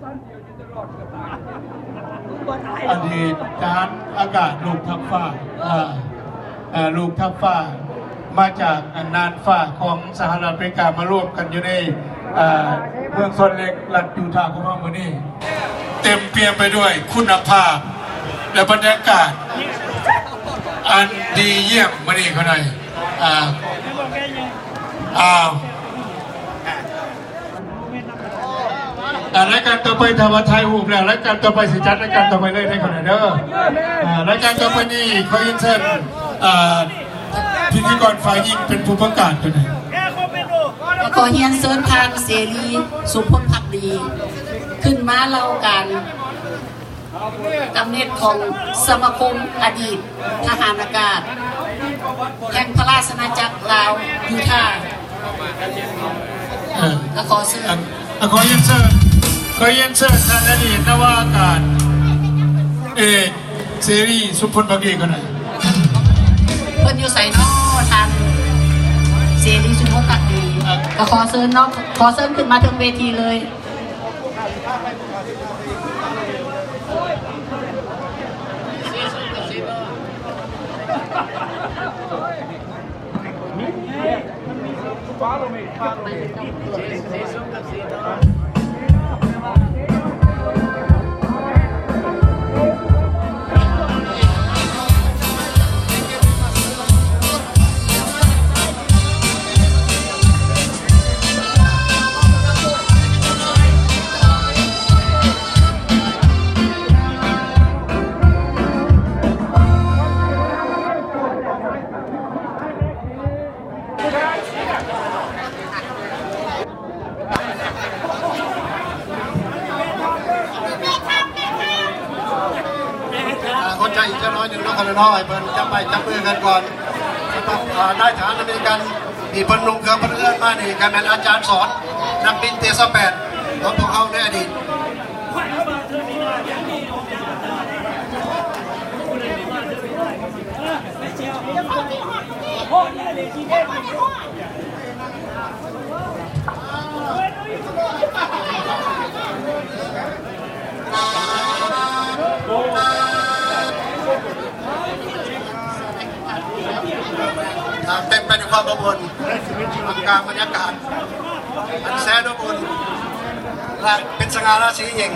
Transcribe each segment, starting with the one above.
ອະດີດທະຫານອາກາດລູກທັບຟ້າ ເອີ ເອີ ລູກທັບຟ້າ ມາຈາກອັນນ່ານຟ້າຂອງສະຫະລັດອາເມລິກາ ມາລວມກັນຢູ່ໃນ ເອີ ເມືອງຊອນເລັກ ລັດຢູທາຂອງເຮົາມື້ນີ້ ເຕັມປ່ຽມໄປດ້ວຍຄຸນນະພາບ ແລະ ບັນຍາກາດອັນດີຢ້ຽມມື້ນີ້ ຂະໜ້ອຍ ອ່າ ອ່າ ອ່າ ລາຍການຕໍ່ໄປ ຖ້າວ່າຖ່າຍຮູບແລ້ວ ລາຍການຕໍ່ໄປຊິຈັດລາຍການຕໍ່ໄປເລີຍເດ້ ຂະໜ້ອຍເດີ. ອ່າ ລາຍການຕໍ່ໄປນີ້ ຂໍຮຽນເຊີນ ອ່າ ພິທີກອນຝ່າຍຍິງເປັນຜູ້ປະກາດຕົວນີ້. ຂໍຮຽນເຊີນທ່ານ ເສລີ ສຸພົນ ພັກດີ ຂຶ້ນມາເລົ່າການ ກຳເນີດຂອງສະມາຄົມອະດີດທະຫານອາກາດ ແຫ່ງພະລາຊະອານາຈັກລາວຢູທາ. ເອີ ກໍຂໍເຊີນ ອ່ະ ຂໍຮຽນເຊີນ ຂໍຮຽນເຊີນທ່ານອະດີດນາວາອາກາດເອກ ເສລີ ສຸພົນ ພັກດີ ກໍໄດ້. ເພິ່ນຢູ່ໃສນໍ ທ່ານເສລີ ສຸພົນ ພັກດີ? ອ່ະ ກໍຂໍເຊີນເນາະ ຂໍເຊີນຂຶ້ນມາເທິງເວທີເລີຍ. ອ່າ ອົດໃຈອີກຈັກໜ້ອຍໜຶ່ງເນາະ ຂ້ານ້ອຍ ເພິ່ນຈັບໄມ້ຈັບມືກັນກ່ອນ. ສຳລັບ ອ່າ ນາຍທະຫານອາເມລິກັນທີ່ເພິ່ນນຸ່ງເຄື່ອງພົນລະເຮືອນມານີ້ ກໍແມ່ນອາຈານສອນ ນັກບິນເຈຊາວແປດ ຂອງພວກເຮົາໃນອະດີດ. ເຕັມໄປດ້ວຍຄວາມອົບອຸ່ນ ທ່າມກາງບັນຍາກາດອັນແສນອົບອຸ່ນ ແລະ ເປັນສະຫງ່າລາສີຍິ່ງ.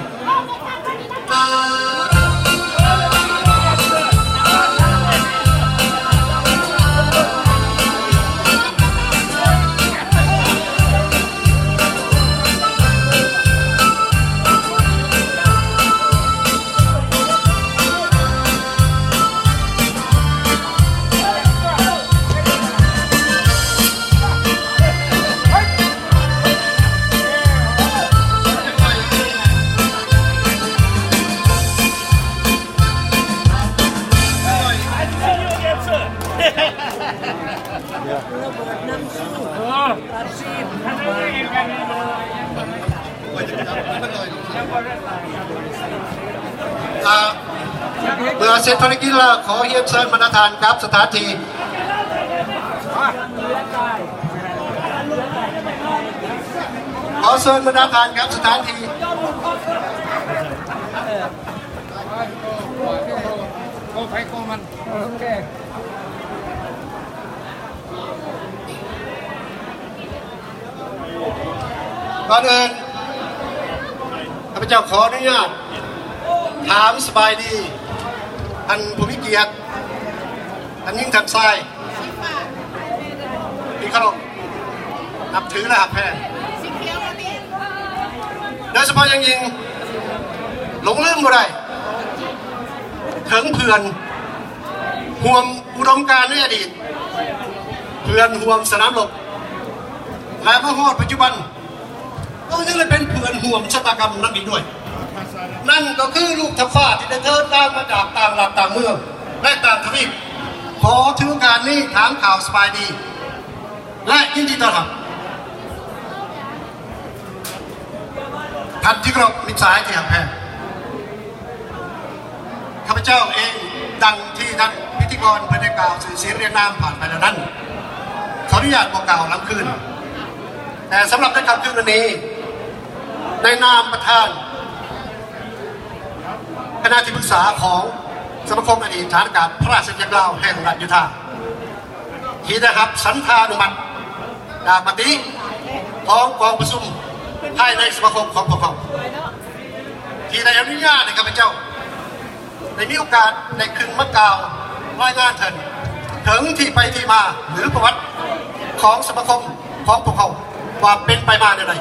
ອ່າ ເມື່ອເສັດພາລະກິດແລ້ວ ຂໍຮຽນເຊີນບັນດາທ່ານກັບສະຖານທີ່. ຂໍເຊີນບັນດາທ່ານກັບສະຖານທີ່. ກ່ອນອື່ນ ຂ້າພະເຈົ້າຂໍອະນຸຍາດຖາມສະບາຍດີທ່ານຜູ້ມີກຽດ ທັງຍິງທັງຊາຍ ທີ່ເຄົາລົບນັບຖື ແລະ ຮັກແພງ, ໂດຍສະເພາະຢ່າງຍິ່ງ ຫຼົງລືມບໍ່ໄດ້ເຖິງເພື່ອນຮ່ວມອຸດົມການໃນອະດີດ, ເພື່ອນຮ່ວມສະໜາມລົບ ແລະ ມາຮອດປັດຈຸບັນ ກໍຍັງໄດ້ເປັນເພື່ອນຮ່ວມຊະຕາກຳນຳອີກດ້ວຍ. ນັ້ນກໍຄືລູກທັບຟ້າທີ່ໄດ້ເດີນທາງມາຈາກຕ່າງລັດຕ່າງເມືອງ ແລະ ຕ່າງທະວີບ. ຂໍຖືໂອກາດນີ້ຖາມຂ່າວສະບາຍດີ ແລະ ຍິນດີຕ້ອນຮັບ. ທ່ານທີ່ເຄົາລົບ, ມິດສະຫາຍທີ່ຮັກແພງ, ຂ້າພະເຈົ້າເອງ, ດັ່ງທີ່ທ່ານພິທີກອນເພິ່ນໄດ້ກ່າວຊື່ສຽງລຽງນາມຜ່ານໄປແລ້ວນັ້ນ, ຂໍອະນຸຍາດບໍ່ກ່າວນຳຄືນ. ແຕ່ສຳລັບໃນຄ່ຳຄືນວັນນີ້, ໃນນາມປະທານ ຄະນະທີ່ປຶກສາຂອງສະມາຄົມອະດີດທະຫານອາກາດພະລາຊະອານາຈັກລາວແຫ່ງລັດຢູທາ ທີ່ໄດ້ຮັບສັນທານຸມັດຈາກມະຕິຂອງກອງປະຊຸມພາຍໃນສະມາຄົມຂອງພວກເຮົາ ທີ່ໄດ້ອະນຸຍາດໃຫ້ຂ້າພະເຈົ້າ ໄດ້ມີໂອກາດໄດ້ຂຶ້ນມາກ່າວລາຍງານທ່ານເຖິງທີ່ໄປທີ່ມາ ຫຼື ປະຫວັດຂອງສະມາຄົມຂອງພວກເຮົາວ່າເປັນໄປມາແນວໃດ.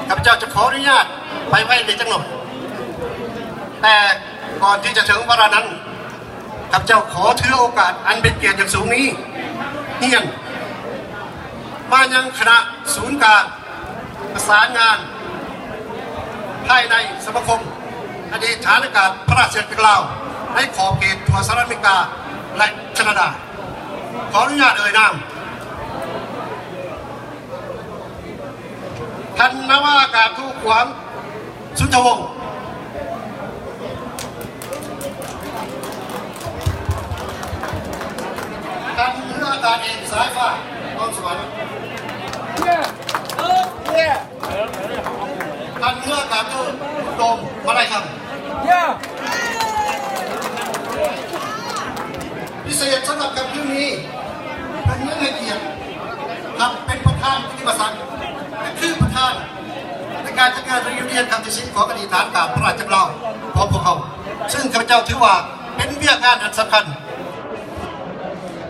ຂ້າພະເຈົ້າຈະຂໍອະນຸຍາດໄປໄວເດຈັກໜ້ອຍ, ແຕ່ກ່ອນທີ່ຈະເຖິງວາລະນັ້ນ, ຂ້າພະເຈົ້າຂໍຖືໂອກາດອັນເປັນກຽດຢ່າງສູງນີ້ ຮຽນມາຍັງຄະນະສູນກາງ ປະສານງານພາຍໃນສະມາຄົມອະດີດທະຫານອາກາດພະລາຊະອານາຈັກລາວ ໃນຂອບເຂດທົ່ວສະຫະລັດອາເມລິກາ ແລະ ຄານາດາ. ຂໍອະນຸຍາດເອີ່ຍນາມ ທ່ານນາວາອາກາດໂທ ຂວາງ ສຸນທະວົງ. ທ່ານເຮືອອາກາດເອກ ສາຍຟ້າ ນະຄອນສະຫວັນ. ທ່ານເຮືອອາກາດໂທ ອຸດົມ ມາໄລຄຳ. ພິເສດສຳລັບຄ່ຳຄືນນີ້ ເພິ່ນຍັງໃຫ້ກຽດຮັບເປັນປະທານກິດຕິມະສັກ ແລະ ຄືປະທານໃນການຈັດງານປະລິນຍາຕຣີຄັ້ງທີສິບຂອງອະດີດທະຫານອາກາດພະລາຊະອານາຈັກລາວຂອງພວກເຮົາ, ຊຶ່ງຂ້າພະເຈົ້າຖືວ່າເປັນວຽກງານອັນສຳຄັນ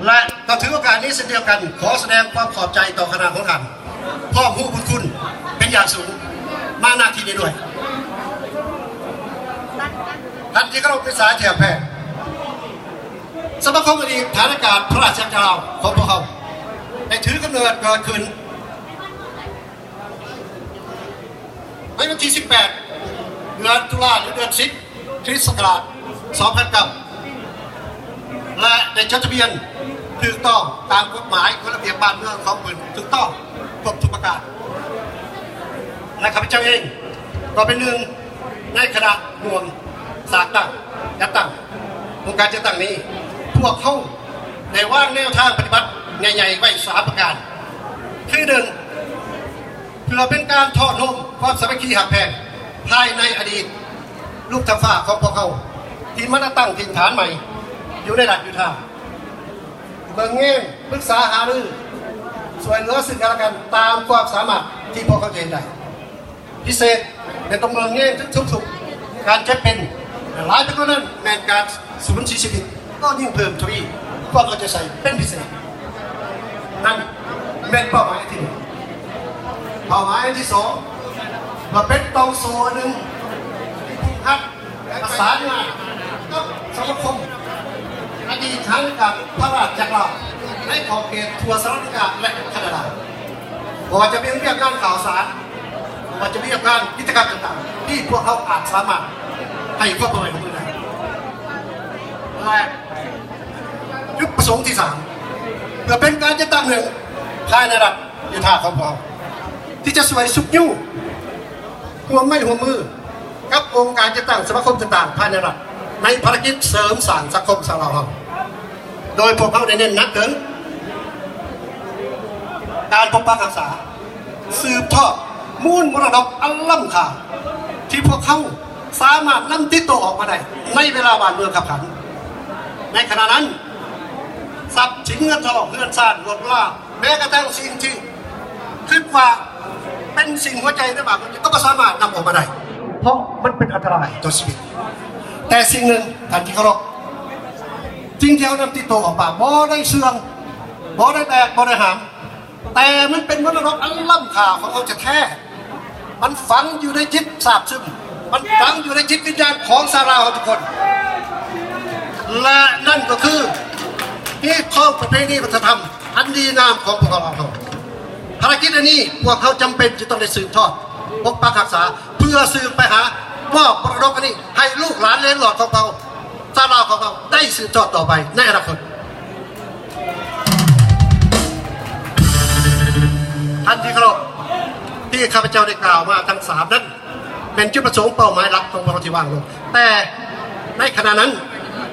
ແລະ ກໍຖືໂອກາດນີ້ເຊັ່ນດຽວກັນ ຂໍສະແດງຄວາມຂອບໃຈຕໍ່ຄະນະຂອງທ່ານ ພ້ອມຮູ້ບຸນຄຸນເປັນຢ່າງສູງມາ ນະ ທີ່ນີ້ດ້ວຍ. ທ່ານທີ່ເຄົາລົບ ມີສາຍແຖວແພງ, ສະມາຄົມອະດີດທະຫານອາກາດພະລາຊະອານາຈັກລາວຂອງພວກເຮົາ ໄດ້ຖືກຳເນີດເກີດຂຶ້ນໃນວັນທີສິບແປດ ເດືອນຕຸລາ ຫຼື ເດືອນສິບ ຄຣິສຕະສັກລາດສອງພັນເກົ້າ ແລະ ໄດ້ຈົດທະບຽນຖືກຕ້ອງຕາມກົດໝາຍ ກົດລະບຽບບ້ານເມືອງຂອງເພິ່ນຖືກຕ້ອງຄົບທຸກປະການ. ແລະ ຂ້າພະເຈົ້າເອງກໍເປັນໜຶ່ງໃນຄະນະຮ່ວມສ້າງຕັ້ງ ຈັດຕັ້ງ ອົງການຈັດຕັ້ງນີ້. ພວກເຮົາໄດ້ວາງແນວທາງປະຕິບັດໃຫຍ່ໆໄວ້ສາມປະການ ຄື ໜຶ່ງ ເພື່ອເປັນການທອດໂຮມຄວາມສາມັກຄີຮັກແພງພາຍໃນອະດີດລູກທັງຟ້າຂອງພວກເຮົາ ທີ່ມາຕັ້ງຖິ່ນຖານໃໝ່ຢູ່ໃນລັດຢູທາ, ເບິ່ງແຍງ, ປຶກສາຫາລື, ຊ່ວຍເຫຼືອຊຶ່ງກັນແລະກັນຕາມຄວາມສາມາດທີ່ພວກເຮົາຈະເຮັດໄດ້. ພິເສດແມ່ນຕ້ອງເບິ່ງແຍງເຖິງທຸກໆການເຈັບເປັນ, ແລະ ຫຼາຍໄປກວ່ານັ້ນແມ່ນການ ສູນເສຍຊີວິດກໍຍິ່ງເພີ່ມທະວີຄວາມເອົາໃຈໃສ່ເປັນພິເສດ. ນັ້ນແມ່ນເປົ້າໝາຍອັນທີໜຶ່ງ. ເປົ້າໝາຍອັນທີສອງ ເພື່ອເປັນຕ່ອງໂສ້ອັນໜຶ່ງທີ່ຜູກຮັດ ແລະ ປະສານງານກັບສະມາຄົມອະດີດທະຫານອາກາດພະລາຊະອານາຈັກລາວ ໃນຂອບເຂດທົ່ວສະຫະລັດອາເມລິກາ ແລະ ຄານາດາ. ບໍ່ວ່າຈະເປັນວຽກງານຂ່າວສານ, ບໍ່ວ່າຈະເປັນວຽກງານກິດຈະກຳຕ່າງໆ ທີ່ພວກເຮົາອາດສາມາດໃຫ້ຄວາມຮ່ວມມືໄດ້. ແລະ ຈຸດປະສົງທີສາມ ເພື່ອເປັນການຈັດຕັ້ງໜຶ່ງພາຍໃນລັດຢູທາຂອງພວກເຮົາ ທີ່ຈະຊ່ວຍຊຸກຍູ້ຮ່ວມໄມ້ຮ່ວມມື ກັບອົງການຈັດຕັ້ງສະມາຄົມຕ່າງໆພາຍໃນລັດ ໃນພາລະກິດເສີມສ້າງສັງຄົມຊາວລາວເຮົາ, ໂດຍພວກເຮົາໄດ້ເນັ້ນໜັກເຖິງການປົກປັກຮັກສາ, ສືບທອດມູນມໍລະດົກອັນລ້ຳຄ່າ ທີ່ພວກເຮົາສາມາດນຳຕິດໂຕອອກມາໄດ້ໃນເວລາບ້ານເມືອງຄັບຂັນ. ໃນຂະນະນັ້ນ, ຊັບສິນເງິນທອງ, ເຮືອນຊານ, ລົດລາ, ແມ້ກະທັ້ງສິ່ງທີ່ຄິດວ່າເປັນສິ່ງຫົວໃຈໃນບ້ານເມືອງ ກໍບໍ່ສາມາດນຳອອກມາໄດ້ ເພາະມັນເປັນອັນຕະລາຍຕໍ່ຊີວິດ. ແຕ່ສິ່ງໜຶ່ງ, ທ່ານທີ່ເຄົາລົບ, ສິ່ງທີ່ເຮົານຳຕິດໂຕອອກມາ ບໍ່ໄດ້ເຊື່ອງ, ບໍ່ໄດ້ແບກ, ບໍ່ໄດ້ຫາມ, ແຕ່ມັນເປັນມໍລະດົກອັນລ້ຳຄ່າຂອງເຮົາແທ້ໆ. ມັນຝັງຢູ່ໃນຈິດຊາບຊຶມ, ມັນຝັງຢູ່ໃນຈິດວິນຍານຂອງຊາວລາວເຮົາທຸກຄົນ ແລະ ນັ້ນກໍຄືຮີດຄອງປະເພນີວັດທະນະທຳອັນດີງາມຂອງພວກເຮົາ. ພາລະກິດອັນນີ້ ພວກເຮົາຈຳເປັນຈະຕ້ອງໄດ້ສືບທອດ, ປົກປັກຮັກສາ ເພື່ອສືບໄປຫາມອບມໍລະດົກອັນນີ້ໃຫ້ລູກຫຼານເລນຫຼອດຂອງເຮົາ ຊາວລາວຂອງເຮົາໄດ້ສືບທອດຕໍ່ໄປໃນອະນາຄົດ. ທ່ານທີ່ເຄົາລົບ, ທີ່ຂ້າພະເຈົ້າໄດ້ກ່າວມາທັງສາມນັ້ນ ແມ່ນຈຸດປະສົງເປົ້າໝາຍຫຼັກຂອງພວກເຮົາທີ່ວາງລົງ, ແຕ່ໃນຂະນະນັ້ນ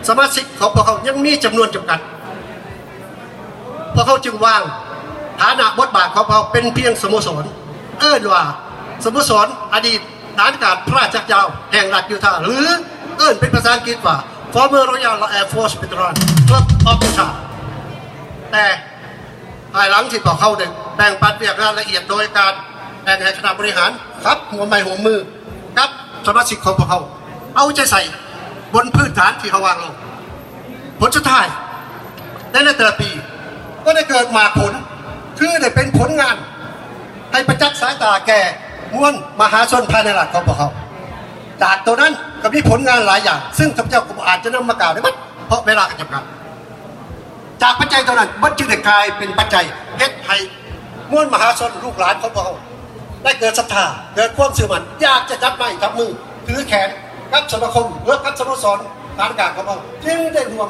ສະມາຊິກຂອງພວກເຮົາຍັງມີຈຳນວນຈຳກັດ. ພວກເຮົາຈຶ່ງວາງຖານະບົດບາດຂອງພວກເຮົາເປັນພຽງສະໂມສອນ, ເອີ້ນວ່າສະໂມສອນອະດີດ ທະຫານອາກາດພະລາຊະອານາຈັກລາວແຫ່ງລັດຢູທາ ຫຼື ເອີ້ນເປັນພາສາອັງກິດວ່າ Former Royal Air Force Veteran Club of Utah. ແຕ່ພາຍຫຼັງທີ່ພວກເຮົາໄດ້ແບ່ງປັນວຽກງານລະອຽດໂດຍການແບ່ງໃຫ້ຄະນະບໍລິຫານ ກັບຮ່ວມໄມ້ຮ່ວມມືກັບສະມາຊິກຂອງພວກເຮົາ ເອົາໃຈໃສ່ບົນພື້ນຖານທີ່ເຮົາວາງລົງ. ຜົນສຸດທ້າຍ ໃນແຕ່ລະປີກໍໄດ້ເກີດໝາກຜົນ ຄືໄດ້ເປັນຜົນງານໃຫ້ປະຈັກສາຍຕາແກ່ມວນມະຫາຊົນພາຍໃນລັດຂອງພວກເຮົາ. ຈາກໂຕນັ້ນກໍມີຜົນງານຫຼາຍຢ່າງ ຊຶ່ງຂ້າພະເຈົ້າກໍບໍ່ອາດຈະນຳມາກ່າວໄດ້ໝົດ ເພາະເວລາກໍຈຳກັດ. ຈາກປັດໄຈໂຕນັ້ນ ມັນຈຶ່ງໄດ້ກາຍເປັນປັດໄຈເຮັດໃຫ້ມວນມະຫາຊົນລູກຫຼານຂອງພວກເຮົາ ໄດ້ເກີດສັດທາ ເກີດຄວາມເຊື່ອໝັ້ນ ຢາກຈະຈັບໄມ້ຈັບມື ຖືແຂນກັບສະມາຄົມ ຫຼື ກັບສະໂມສອນຖານກາງຂອງເຮົາ ຈຶ່ງໄດ້ຮ່ວມ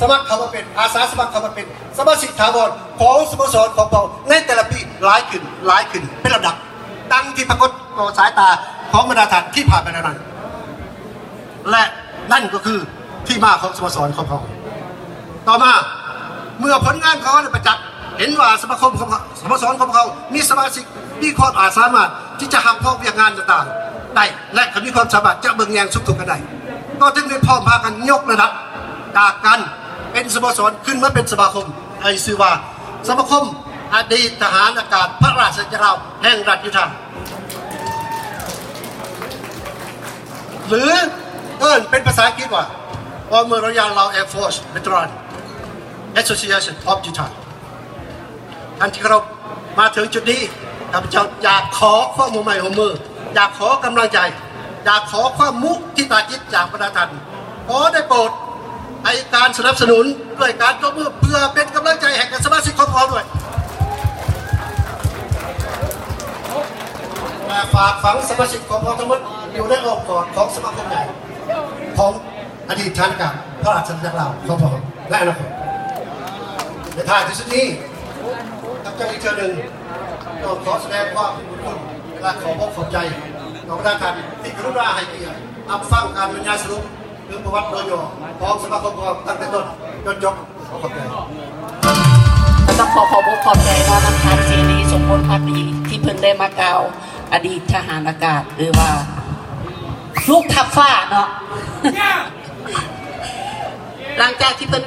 ສະໝັກເຂົ້າມາເປັນ ອາສາສະໝັກເຂົ້າມາເປັນສະມາຊິກຖາວອນຂອງສະໂມສອນຂອງເຮົາໃນແຕ່ລະປີຫຼາຍຂຶ້ນ ຫຼາຍຂຶ້ນເປັນລຳດັບ ດັ່ງທີ່ປາກົດຕໍ່ສາຍຕາຂອງບັນດາທ່ານທີ່ຜ່ານມາແລ້ວນັ້ນ ແລະ ນັ້ນກໍຄືທີ່ມາຂອງສະໂມສອນຂອງເຮົາ. ຕໍ່ມາ ເມື່ອຜົນງານຂອງເຮົາໄດ້ປະຈັກ ເຫັນວ່າສະມາຄົມຂອງເຮົາ ສະໂມສອນຂອງເຮົາມີສະມາຊິກມີຄວາມອາດສາມາດທີ່ຈະຮັບຮອງວຽກງານຕ່າງໆໄດ້ ແລະ ກໍມີຄວາມສາມາດຈະເບິ່ງແຍງສຸກທຸກກັນໄດ້ ກໍຈຶ່ງໄດ້ພ້ອມພາກັນຍົກລະດັບຈາກການເປັນສະໂມສອນຂຶ້ນມາເປັນສະມາຄົມ ໃຫ້ຊື່ວ່າ ສະມາຄົມອະດີດທະຫານອາກາດພະລາຊະອານາຈັກລາວແຫ່ງລັດຢູທາ ຫຼື ເອີ້ນເປັນພາສາອັງກິດວ່າ Former Royal Lao Air Force Veteran Association of Utah. ທ່ານທີ່ເຄົາລົບ, ມາເຖິງຈຸດນີ້ ຂ້າພະເຈົ້າຢາກຂໍຄວາມຮ່ວມໄມ້ຮ່ວມມື, ຢາກຂໍກຳລັງໃຈ, ຢາກຂໍຄວາມມຸທິຕາຈິດຈາກບັນດາທ່ານ. ຂໍໄດ້ໂປດໃຫ້ການສະໜັບສະໜູນດ້ວຍການຕົບມື ເພື່ອເປັນກຳລັງໃຈໃຫ້ກັບສະມາຊິກຂອງພວກເຮົາດ້ວຍ ແລະ ຝາກຝັງສະມາຊິກຂອງພວກເຮົາທັງໝົດຢູ່ໃນອ້ອມກອດຂອງສະມາຄົມໃຫຍ່ຂອງອະດີດທະຫານອາກາດພະລາຊະອານາຈັກລາວຂອງພວກເຮົາໃນອະນາຄົດ. ໃນທ້າຍທີ່ສຸດນີ້ ກັບເຈົ້າອີກເທື່ອໜຶ່ງ ຕ້ອງຂໍສະແດງຄວາມຂອບຄຸນ ແລະ ຂອບອົກຂອບໃຈຕໍ່ບັນດາທ່ານທີ່ກະລຸນາໃຫ້ກຽດຮັບຟັງການບັນຍາຍສະຫຼຸບ ຄືປະຫວັດໂດຍຫຍໍ້ຂອງສະມາຄົມຂອງເຮົາຕັ້ງແຕ່ຕົ້ນຈົນຈົບ. ຂໍຂອບໃຈ. ກໍຕ້ອງຂໍຂອບອົກຂອບໃຈເນາະ ນຳທ່ານເສລີ ສົມພົນ ພັກດີ ທີ່ເພິ່ນໄດ້ມາກ່າວອະດີດທະຫານອາກາດ ຫຼືວ່າລູກທັບຟ້າເນາະ. ຫຼັງຈາກທີ່ເພິ່ນ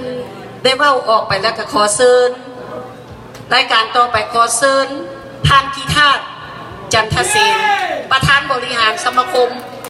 ໄດ້ເວົ້າອອກໄປແລ້ວ ກໍຂໍເຊີນ ລາຍການຕໍ່ໄປ ຂໍເຊີນທ່ານ ກິທາດ ຈັນທະເສນ ປະທານບໍລິຫານສະມາຄົມ